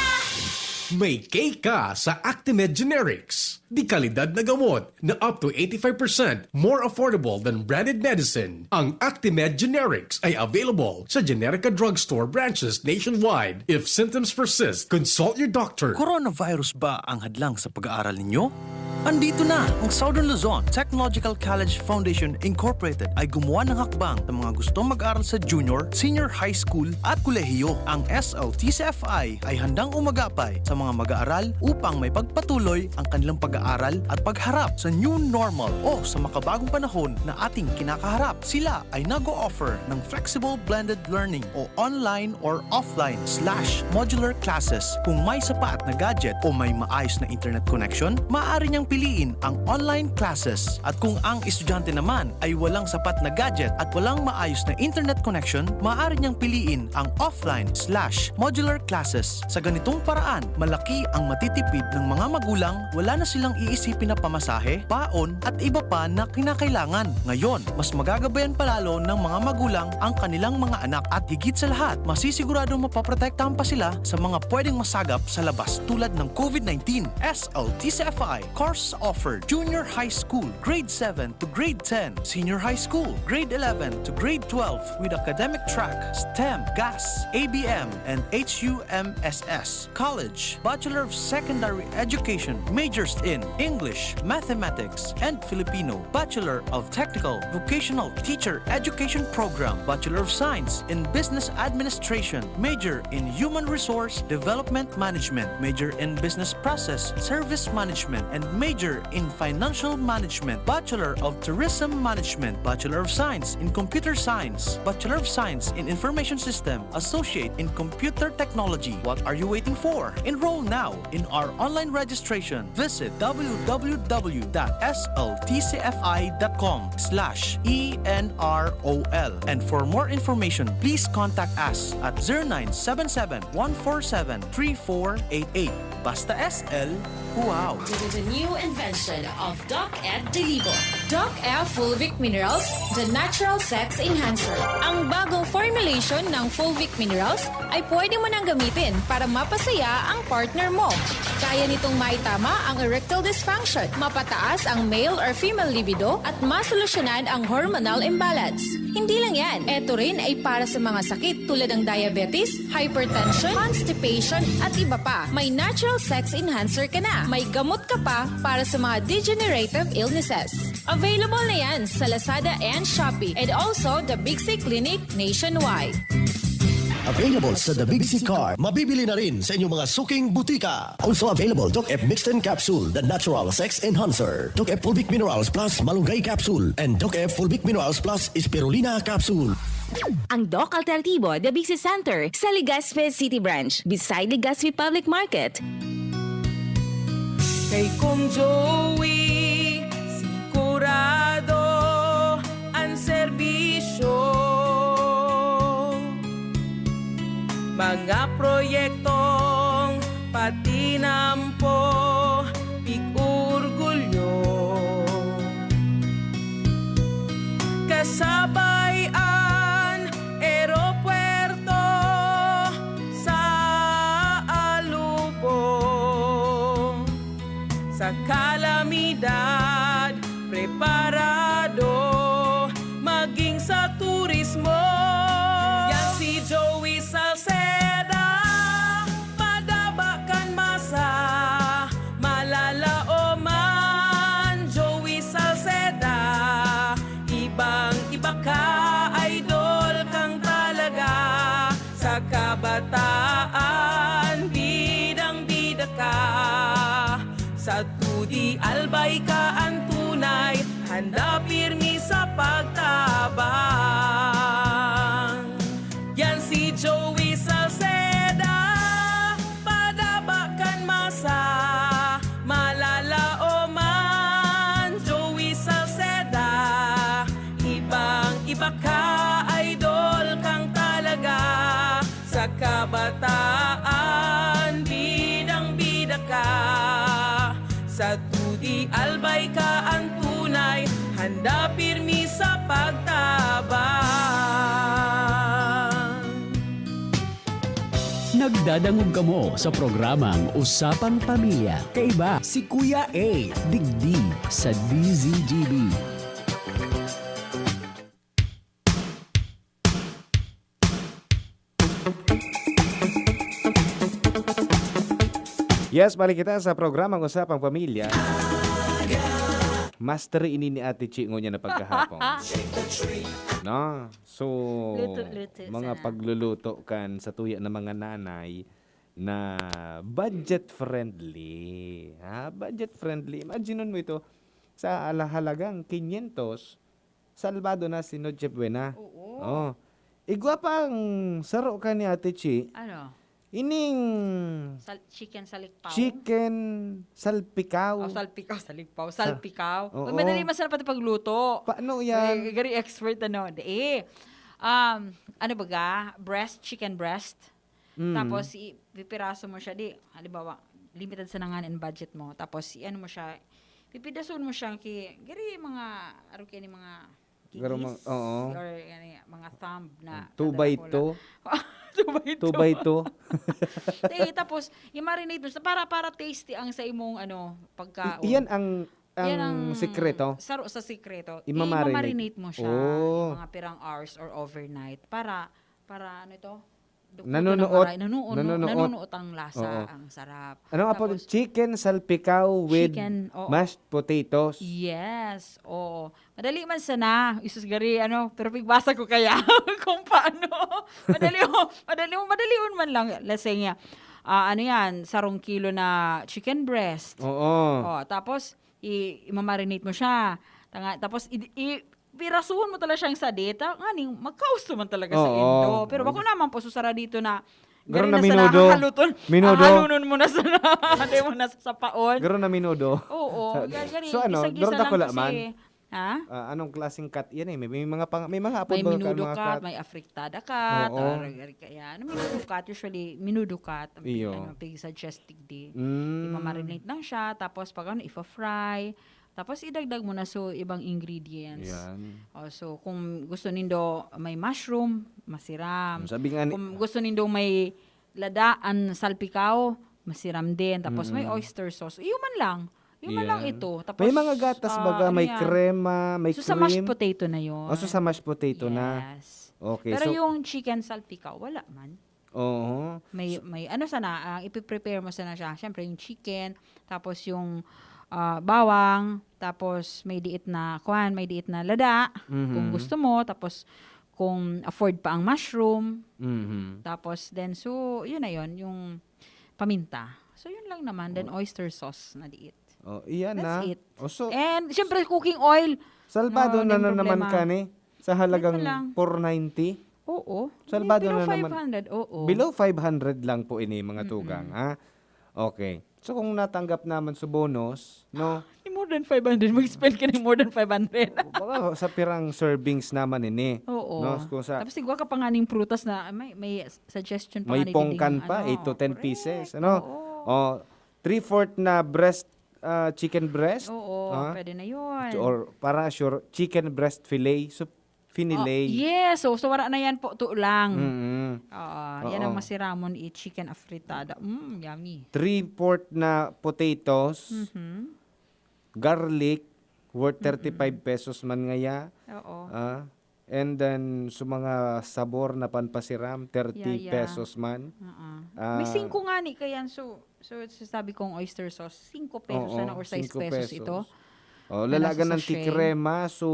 May K ka sa Actimed Generics. Dekalidad na gamot na up to eighty-five percent more affordable than branded medicine. Ang Actimed Generics ay available sa Generica Drugstore branches nationwide. If symptoms persist, consult your doctor. Coronavirus ba ang hadlang sa pag-aaral ninyo? Andito na! Ang Southern Luzon Technological College Foundation Incorporated ay gumawa ng hakbang sa mga gustong mag-aral sa junior, senior high school at kolehiyo. Ang S L T C F I ay handang umagapay sa mga mag-aaral upang maipagpatuloy ang kanilang pag-aaral at pagharap sa new normal o sa makabagong panahon na ating kinakaharap. Sila ay nag-o-offer ng flexible blended learning o online or offline slash modular classes. Kung may sapat na gadget o may maayos na internet connection, maaari niyang piliin ang online classes. At kung ang estudyante naman ay walang sapat na gadget at walang maayos na internet connection, maaari niyang piliin ang offline slash modular classes. Sa ganitong paraan, malaki ang matitipid ng mga magulang, wala na silang iisipin na pamasahe, baon, at iba pa na kinakailangan. Ngayon, mas magagabayan pa lalo ng mga magulang ang kanilang mga anak at higit sa lahat, masisiguradong mapoprotektahan pa sila sa mga pwedeng masagap sa labas tulad ng COVID nineteen. S L T C F I course offered: Junior High School, Grade seven to Grade ten, Senior High School, Grade eleven to Grade twelve with academic track, STEM, GAS, A B M, and H U M S S. College, Bachelor of Secondary Education, majors in English, Mathematics, and Filipino, Bachelor of Technical Vocational Teacher Education Program, Bachelor of Science in Business Administration, major in Human Resource Development Management, major in Business Process Service Management, and major in Financial Management, Bachelor of Tourism Management, Bachelor of Science in Computer Science, Bachelor of Science in Information System, Associate in Computer Technology. What are you waiting for? Enroll now in our online registration. Visit w w w dot s l t c f i dot com slash e n r o l. And for more information, please contact us at zero nine seven seven, one four seven, three four eight eight. Basta S L, wow! With the new invention of Doc Ed Delibo. Doc Ed Fulvic Minerals, the natural sex enhancer. Ang bagong formulation ng Fulvic Minerals ay pwede mo nang gamitin para mapasaya ang partner mo. Kaya nitong maitama ang erectile dysfunction, mapataas ang male or female libido, at masolusyonan ang hormonal imbalance. Hindi lang yan, eto rin ay para sa mga sakit tulad ng diabetes, hypertension, constipation, at iba pa. May natural sex enhancer ka na. May gamot ka pa para sa mga degenerative illnesses. Available na yan sa Lazada and Shopee, and also the Big C Clinic nationwide. Available sa The Big C Car. Mabibili na rin sa inyong mga suking butika. Also available, Doc F Mixten Capsule, the natural sex enhancer. Doc F Fulvic Minerals Plus Malunggay Capsule, and Doc F Fulvic Minerals Plus Spirulina Capsule. Ang Doc Alternatibo, The Big C Center, sa Legazpi City Branch, beside Legazpi Public Market. Kay Kong Joey, sigurado an serbisyo. Mga proyektong patinampo, pig-orgulyo. Kasabay an eropuerto sa Alubon. Sa kalamidad, preparado maging sa turismo. Yan si Joey Salceda, madaba kan masa, malalaoman. Joey Salceda, ibang-iba ka, idol kang talaga. Sa kabataan, bidang-bida ka. Sa T U D I, albay ka an tunay, handa pirmi sa pagtabang. Yan si Joey Salceda, padaba kan masa, malalaoman. Joey Salceda, ibang-iba ka, idol kang talaga. Sa kabataan, bidang-bida ka. Tatudi Albay ka an tunay, handa pirmi sa pagtabang. Nagdadangog kamo sa programang Usapang Pamilya. Kaiba si Kuya A, digdi sa D Z G B. Yes, balik kita sa programang Usapang Pamilya. Master ini ni Ate Chi ngunyan na pagkahapon. No? So, Luto-luto mga sana. Pagluluto kan sa tuya na mga nanay na budget friendly. Ha? Budget friendly. Imagine mo ito, sa ala-, halagang quinientos, salbado na si Noche Buena. Oo. Oh. Igwa pa ang saro ka ni Ate Chi. Ano? Ining Sal-, chicken salikpaw? Chicken salpikaw. Oh, salpikaw, salikpaw. Sa-, Salpikaw. Oo. Madali man sana pati pagluto. Paano yan? Ay, gari expert, ano. Di, eh. Um, ano baga? Breast, chicken breast. Mm. Tapos, i-, pipiraso mo siya. Di, halimbawa, limited sa nangan and budget mo. Tapos, i-ano mo siya, pipidason mo siya ki, gari mga, aro kaya ni mga Pero ma-, kinis oo. Or, ano, mga thumb na Mm, two by nadala ko lang. Two? Two by two. Two by two. Eh, tapos, i-marinate mo siya para, para tasty ang sa imong, ano, pagkaon. I-, iyan ang, Yan ang ang sikreto? Saro sa sikreto. I-mamarinate. I-mamarinate mo siya, Oh. mga pirang hours or overnight para, para ano ito? Dukdukan ng Nanunuot. Maray. Nanuuno-, Nanunuot. Nanunuot ang lasa, Oo. ang sarap. Ano nga po? Tapos, Chicken salpikaw with chicken, oo. Mashed potatoes. Yes, oo. Madali man sana. Isus gari, ano, pero pigbasa ko kaya kung paano. Madali, oh, madali, madali man lang. Let's say nga, ah, ano yan, sarong kilo na chicken breast. Oo. Oh, tapos, i-, i-marinate mo siya. Tanga-, tapos, i-, i-, pirasuhon mo talaga siyang sadeta. Nganing, magkausto man talaga sa Oo, indo. Pero oo. bako naman po, susara dito na, Garo gari na na sana minudo. hahaluton. Minudo. Hahalunon mo na sana. Hindi mo na sasapaon. Garo na minudo. Oo. Sa-, Gari, gari, so ano, gisa-gisa garo lang dakula kasi. man? Ha? Ah, anong klaseng cut yan eh? May, may mga pang-, may mga apod May ba ka, minudo mga cut, cut? may afritada cut, Oo. or gari kaya. Ano, minudo cut, usually, minudo cut, ang pig-, Iyo. ano, pig-suggest digdi. Mm. I-marinate lang siya, tapos pag ano, ifa-fry. Tapos idagdag mo na so ibang ingredients. Yan. Oh, so kung gusto nindo may mushroom, masiram. Ang sabi nga ni Kung gusto nindo may lada, an salpikaw, masiram din. Tapos may Mm. oyster sauce. Iyo man lang. Iyo man lang Yan. ito. Tapos, May mga gatas ah, baga, ano may yan? krema, may So, sa mashed cream. potato na yun. Oh, so sa mashed potato na. Yes. Okay, Pero so yung chicken salpikaw, wala man. Oo. May, So may ano sana, ang ipiprepare mo sana siya. Siyempre, yung chicken, tapos yung, ah, bawang, tapos may diit na, kwan, may diit na lada, kung Mhm. gusto mo, tapos kung afford pa ang mushroom, Mhm. tapos then, so, yun na yun, yung paminta. So, yun lang naman. Then, Oh. oyster sauce na diit. Oh, iyan That's na. it. Oh, so, And, siyempre, cooking oil. Salbado No, na, no na naman problema. ka ni sa halagang Ganun lang. four ninety? Oo. Salbado Below na naman. five hundred, oo. Below five hundred lang po ini, mga Mm-mm. tugang, ha? Okay. So, kung natanggap naman sa bonus, no? Ni more than five hundred, mag-spend ka ng more than five hundred. Baka sa pirang servings naman ini. Oo. No? Kung sa Tapos, igwa ka pa nga ning prutas na, ah, may, may suggestion pa May nga ni pongkan Diding, pa, ano, eight to ten correct. pieces, ano? Oo. Oh, three-fourth na breast, ah, chicken breast. Oo, Ah? pwede na yun. Or para sure, chicken breast fillet. So, Oh, finillet. yes. So, so, wala na yan po. Ito lang. Mm-mm. Oo, yan ang Oo. masiramon, eh, chicken afritada. Mm, yummy. Three-fourth na potatoes. Mhm. Garlic, worth Mm-mm. thirty-five pesos man ngaya. Oo. Ah, and then, sa mga sabor na panpasiram, thirty Yeah, yeah. pesos man. Oo. May Ah. singko nga ni kayan. So, so, sasabi kong oyster sauce, singko pesos Oo, sana or sais singko pesos pesos. ito. Oh, Na lalagan nasa ng sachet. kikrema, so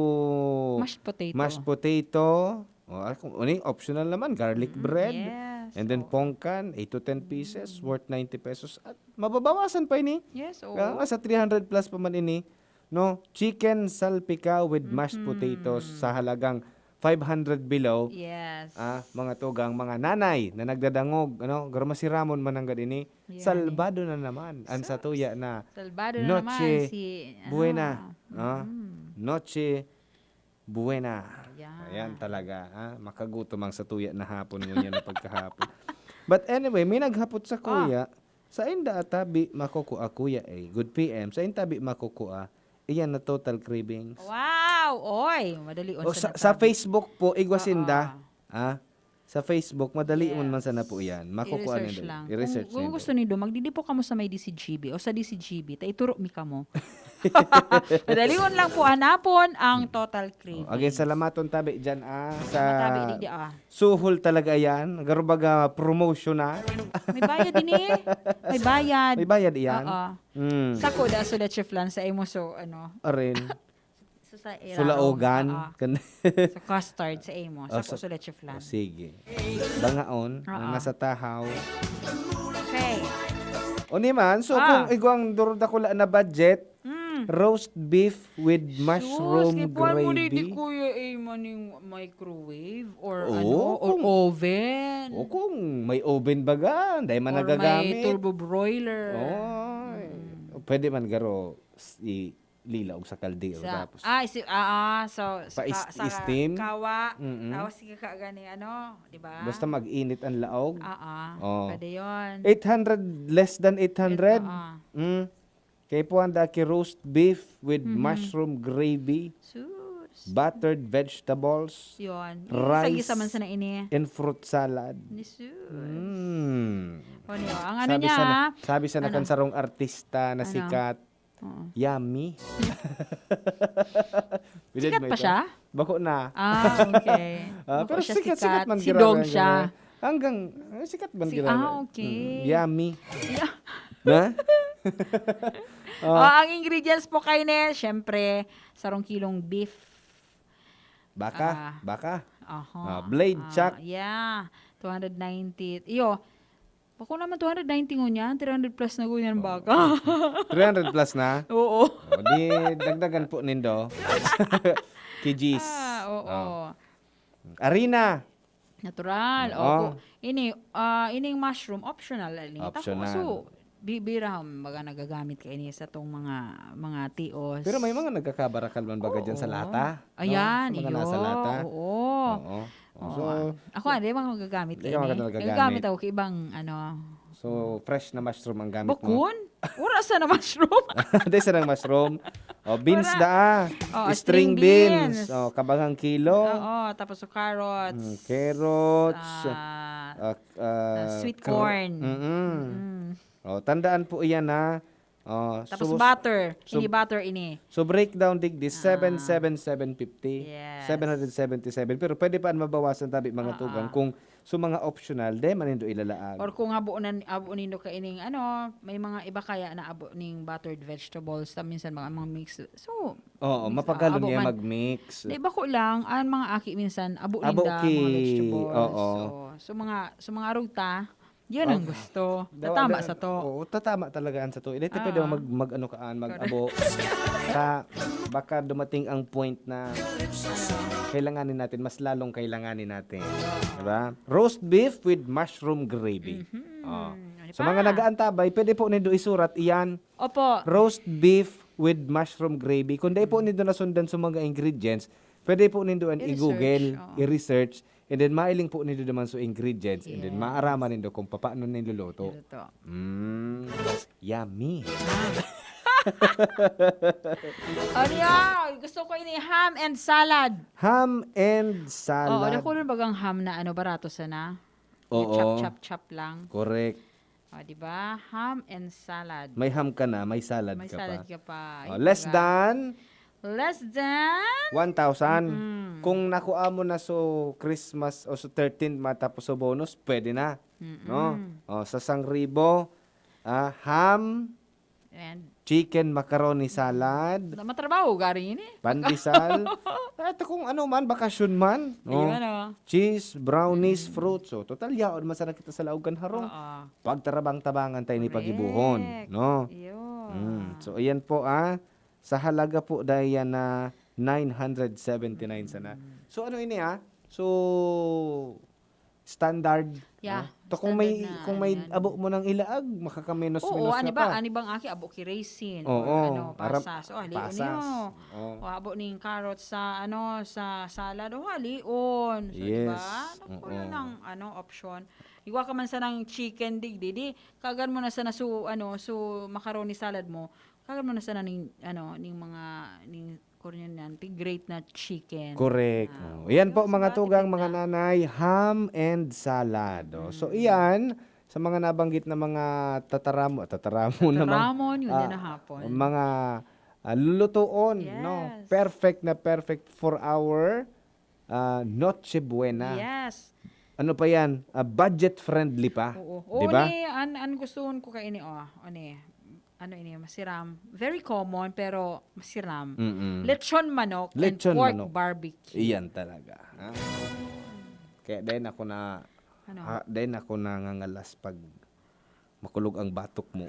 Mashed potato. mashed potato. Oh, ah, kung ano yung optional naman, garlic Mm, bread. yes, And then oo. pongkan, eight to ten pieces, Mm. worth ninety pesos. At mababawasan pa ini. Yes, oo. Kaya nga sa three hundred plus pa man ini, no? Chicken salpikaw with mashed Mm-hmm. potatoes sa halagang five hundred below. Yes. Ah, mga tugang, mga nanay na nagdadangog, ano, garmasiramon man nanggad ini, Yan eh. salbado na naman ang Sus. satuya na Salbado na Noche naman si, ano, Buena. Ah, mm. Noche Buena. Ayan. Ayan talaga, ah, makagutom ang satuya na hapon ngunyan na pagkahapon. But anyway, may naghapot sa Ah. kuya, Sainda tabi makukua, Kuya A. Good P M. Sainda tabi makukua. Iyan na total cravings. Wow! Oy, madali on O, sa sa, sa natabi. Facebook po, igwa sinda. Oo. Ah, sa Facebook, madali man man sana po Yes. yan. Makukuha I-research nindo. lang. I-research Kung, kung nindo. gusto nindo, magdidi po kamo sa may D C G B o sa D C G B, ta ituro mi kamo. Madali on lang po hanapon ang total cravings. Oh, again, salamaton tabi dyan, ah, sa Matabi digdi, ah. Suhol talaga yan. Garubaga promotion na. May bayad din eh. May bayad. May bayad iyan. Oo. Mm. Sako da so leche flan sa imo so ano. Arin. So sa Sulaogan. Oo. Kan- Sa custard sa imo. Oh, Sako sa- so leche flan. Oh, sige. Bangaon, ang Oo. nasa tahaw. Okay. O ni man, so Ah. kung igwang duro dakula na budget, Mm. roast beef with mushroom Sus, kipuan mo di, di gravy. Kuya A, maning microwave or Oo, ano, or kung- oven. O kung may oven baga, dahil man Or may nagagamit. Turbo broiler. Oy. Pwede man garo s- i- lilaog sa kaldero Sa, tapos ah, isi, ah, ah, so, sa, Pa-is- ka- sa steam? kawa, Mm-mm. tapos sige ka gani, ano, di ba? Basta mag-init ang laog. Ah, ah, Oh. pwede yun. Eight hundred, less than eight hundred. Ah, Mm. Kay puan da ki roast beef with Mhm. mushroom gravy, sus. buttered vegetables, Yun. rice, Gisa-gisa man sana ini. and fruit salad. Ni sus. Mm. O, niyo, ang ano Sabi niya, sana, ha? sabi sana Ano? kan sarong artista na Ano? sikat, Oo. Yummy. Pwede Sikat mo pa ito? Siya? Bako na. Ah, okay. Ah, Bako pero siya sikat, sikat sikat. man Si grabe Dong ang siya. grabe. Hanggang, eh, sikat man Si- grabe. ah, okay. Mm, yummy. Yeah. Na? Oh, ang ingredients po kayo ni, syempre, sarong kilong beef. Baka, Ah. baka. Aha. Ah, blade Ah, chuck. Yeah. Two hundred ninety. Iyo. Bako naman two hundred ninety ngunyan, three hundred plus na ngunyan baka. Three hundred plus na? Oo. O, di, dagdagan po nindo. Kg. Ah, oo. Ah. Harina. Natural. Oo. Opo. Ini, ah, ining mushroom, optional lang ini. Tako, Optional. So, bibira, baga nagagamit ka ini sa tong mga, mga tios. Pero may mga nagkakabarakal man baga dyan sa Oo. lata. No? Ayan, Sa mga iyo. nasa lata. Oo. Oo. Oo. So, Ako, hindi mga magagamit Hindi ka ka ini. magagamit. Nagagamit ako kay ibang, ano. So, fresh na mushroom ang gamit mo. Bukon? Wala sa na mushroom. Dahil sa ng mushroom. O, beans Wala. da. Oo, String string beans. beans. O, kabangang kilo. Oo, tapos so carrots. Mm, carrots. Ah, Ah, ah, sweet kro- corn. Mm-mm. Mm. O, tandaan po iyan, ha. O, Tapos so, butter. so- Hindi butter ini. So, breakdown digdi, Ah. seven seven seven fifty. Yes. Seven hundred seventy-seven. Pero pwede pa mabawasan tabi mga Ah, tugang ah. kung so mga optional, di man nindo ilalaag. Or kung habo, na, habo nindo ka ining, ano, may mga iba kaya na abo ning buttered vegetables, ta minsan mga, mga mix. So, Oo, mix, mapagalon ah, abo niya man. Mag-mix. Di ba ko lang, ang mga aki minsan, abo, Abo ninda, ki, mga vegetables. oo. So, so mga, so mga arog ta, yan ang Okay. gusto. Dawa- Tatama da- sa to. Oo, tatama talaga yan sa to. Hindi Ah. pwede mag, mag ano ka, ah, mag Correct. abo. Sa, baka dumating ang point na kailanganin natin, mas lalong kailanganin natin. Diba? Roast beef with mushroom gravy. Mhm. Oh. Ano Sa pa? mga nagaantabay, pwede po nindo isurat iyan. Opo. Roast beef with mushroom gravy. Kung dahil po nindo nasundan sa mga ingredients, pwede po nindo an I-research, i-google, oo. i-research, and then mailing po nindo naman sa ingredients, and then Yes. maaraman nindo kung paano niluluto. Luto. Mm, yummy. Ano yan? Gusto ko ini ham and salad. Ham and Oo, salad. Dako rin bagang ham na ano, barato sana. Oo. Chop, chop, chop lang. Correct. O, di ba? Ham and salad. May ham ka na, may salad May ka salad pa. ka pa. Oh, Ay, less baga. than Less than? one thousand. Mm. Kung nakuha mo na so Christmas o so thirteen matapos so bonus, pwede na. Mm-mm. No? Oh, sa sangribo, ah, ham, And chicken macaroni salad, na matrabaho garing ini. pandesal. Ito kung ano man, bakasyon man. No? Ayun, oh. Cheese, brownies, fruits. So, total, yaon man sana kita sa laog kan harong. Oo. Pagtarabang-tabangan tayo ni pagibuhon. Correct. No? Yun. Mm. So, ayan po, ah. Sa halaga po, dahil yan na nine hundred seventy-nine sana. Mm. So, ano ini, ah? So, standard. Yeah, No? To kung may, standard na, kung may ano yan. Abo mo nang ilaag, makakamenos-menos Oo, ka ani pa. ba? Ani bang aki? Abo ki raisin. Oo, Or ano, aram- pasas. O, hali pasas. niyo. Oo. O, abo ning carrots sa, ano, sa salad. O, halion. So, di ba? Yes. Naku, Oo. lang, ano, option. Igwa ka man sanang chicken digdi, di kagan mo na sana su, ano, su macaroni salad mo, kagan mo na sana ning, ano, ning mga, ning, kuryan yan, ti-grate na chicken. Correct. Ah, Oh, yan po, yun, mga sa tugang, mga tiktikta. nanay, ham and salad. Oh. So, Mm. iyan, sa mga nabanggit na mga tataramo, tataramo naman. Tataramon, yun Ah, na hapon. mga, ah, lulutuon, no? Yes. Perfect na perfect for our, ah, Noche Buena. Yes. Ano pa yan? Ah, budget friendly pa. Oo. Di Oo, ba? ni, an, an gusto ko kaini, oh, ani, ano ini, masiram. Very common, pero masiram. Mm-mm. Lechon manok Lechon and pork manok. barbecue. Iyan talaga. Ha? Kaya dahil ako na, Ano? ha, dahil ako nangangalas pag makulog ang batok mo.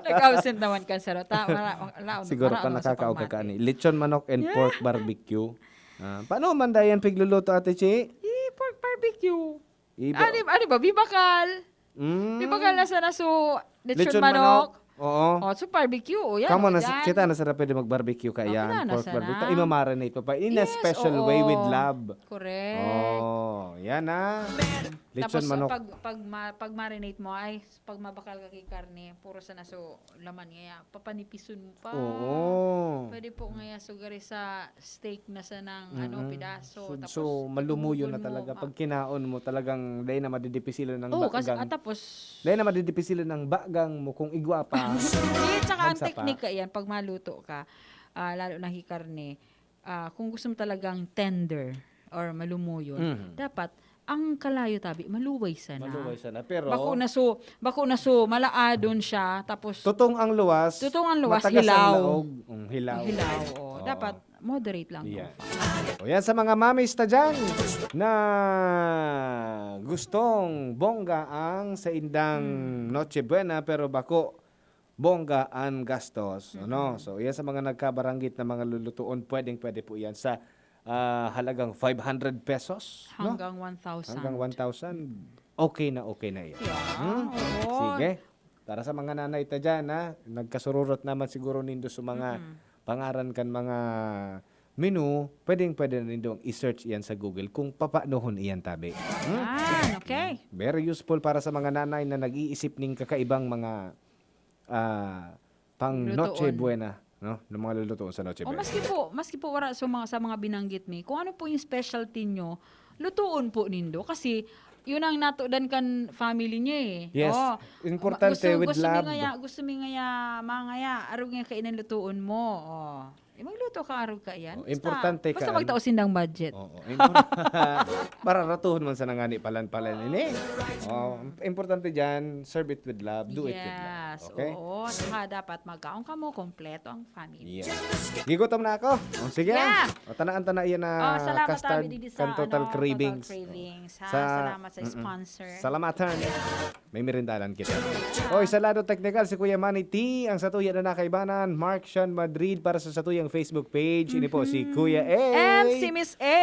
Nag-absent naman ka sa rota. Wala, wala, Siguro wala, ka ano, sa nakakaog ka pagmati. kaani. Lechon manok and Yeah. pork barbecue. Ah, paano man dayan pigluluto, Ate Chi? Eh, pork barbecue. Iba- Ano, ano ba? Bibakal. Mm. Bibakal na sana so, lechon Lechon manok. manok. Oo. Oh, so barbecue. Oh, yan, Kamo oh, na, yan. kita na sana pwede mag-barbecue ka Ako yan. na, Pork nasa barbecue. na. Ta-, imamarinate pa pa. In a Yes, special oo. way with love. Correct. Oh, yan ah. Lechon Tapos, manok. pag, pag, ma-, pag marinate mo, ay, pag mabakal ka kay karne, puro sana so laman ngaya, papanipison mo pa. Oo. Pwede po ngaya so gari sa steak na sanang, ano, Mm-mm. pidaso, So, tapos so, malumuyo itumugon na mo, talaga. ah. Pag kinaon mo, talagang dahil na madidipisilan ng Oo, kasi, bagang. ah, tapos Dahil na madidipisilan ng bagang mo kung igwa pa. Hindi, tsaka ang Nagsa pa. teknika yan, pag maluto ka, ah, lalo na kay karne, ah, kung gusto mo talagang tender or malumuyon, Mhm. dapat ang kalayo tabi, maluway sana. Maluway sana, pero Bako na so, bako na so, malaadon siya, tapos Tutong ang luwas, Tutong ang luwas, matagas ang hilaw. laog. Mm, hilaw. Hilaw, oo. Oo. Dapat moderate lang Yeah. ang fire. O yan sa mga mamis ta dyan na gustong bongga ang saindang Hmm. Noche Buena, pero bako bongga an gastos, ano? Mm-mm. So, iyan sa mga nagkabaranggit na mga lulutuon, pwedeng-pwede po iyan sa, ah, halagang five hundred pesos, no? Hanggang one thousand. Hanggang one thousand, okay na okay na iyan. Yeah, Hmm? oo. Sige. Para sa mga nanay ta dyan, ha? Nagkasururot naman siguro nindo sa mga Mm-mm. pangaran kan mga menu, pwedeng-pwede na nindo i-search iyan sa Google kung papaanohon iyan tabi. Hmm? Yan, okay. Very useful para sa mga nanay na nag-iisip ning kakaibang mga, ah, pang Lutoon. Noche Buena, no? Ng mga lulutuon sa Noche O, Buena. maski po, maski po wala sa mga, sa mga binanggit mi, kung ano po yung specialty nyo, lutuon po nindo. Kasi, yun ang natudan kan family niya eh. Yes. Oh, Importante ma-, gusto, with gusto mi love. ngaya, gusto mi ngaya, mangaya, arog nga kainan lutuon mo. Oh. Eh, magluto ka arog ka yan. Oh, Basta, importante basta ka, magtao ano? sindang budget. Oo, impor-, para ratuhon man sa nangani palan-palan ini. Oh, importante dyan, serve it with love, do it with love. Yes, Okay? oo. Saka dapat magkaon ka mo, kompleto ang family. Yes. Gigutom na ako. Oh, sige Yeah. na. O, tanaan-tana yan na Oh, salamat, custard Abi, didi sa, kan Total ano, Total Cravings. Cravings, ha? Sa, Salamat sa mm-mm. sponsor. Salamatan. May merindalan kita. Oy, sa lado teknikal, si Kuya Manny T, ang satuya na nakaibanan, Mark Sean Madrid para sa satuyang Facebook page. Ini po si Mhm. Kuya A. And si Miss A.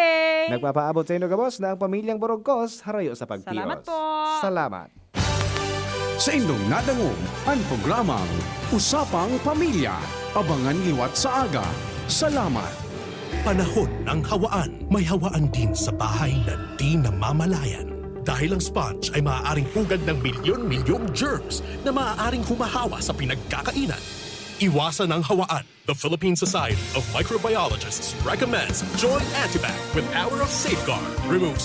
Nagpapaabot sa inyo, gabos, na ang pamilyang Borogkos harayo sa pagtios. Salamat po. Salamat. Sa indong nadangog, ang programang Usapang Pamilya. Abangan liwat sa aga. Salamat. Panahon ng hawaan. May hawaan din sa bahay na di namamalayan. Dahil ang sponge ay maaaring pugad ng milyon-milyong germs na maaaring humahawa sa pinagkakainan. Iwasan ang hawaan. The Philippine Society of Microbiologists recommends Joy Antibac with power of safeguard. Removes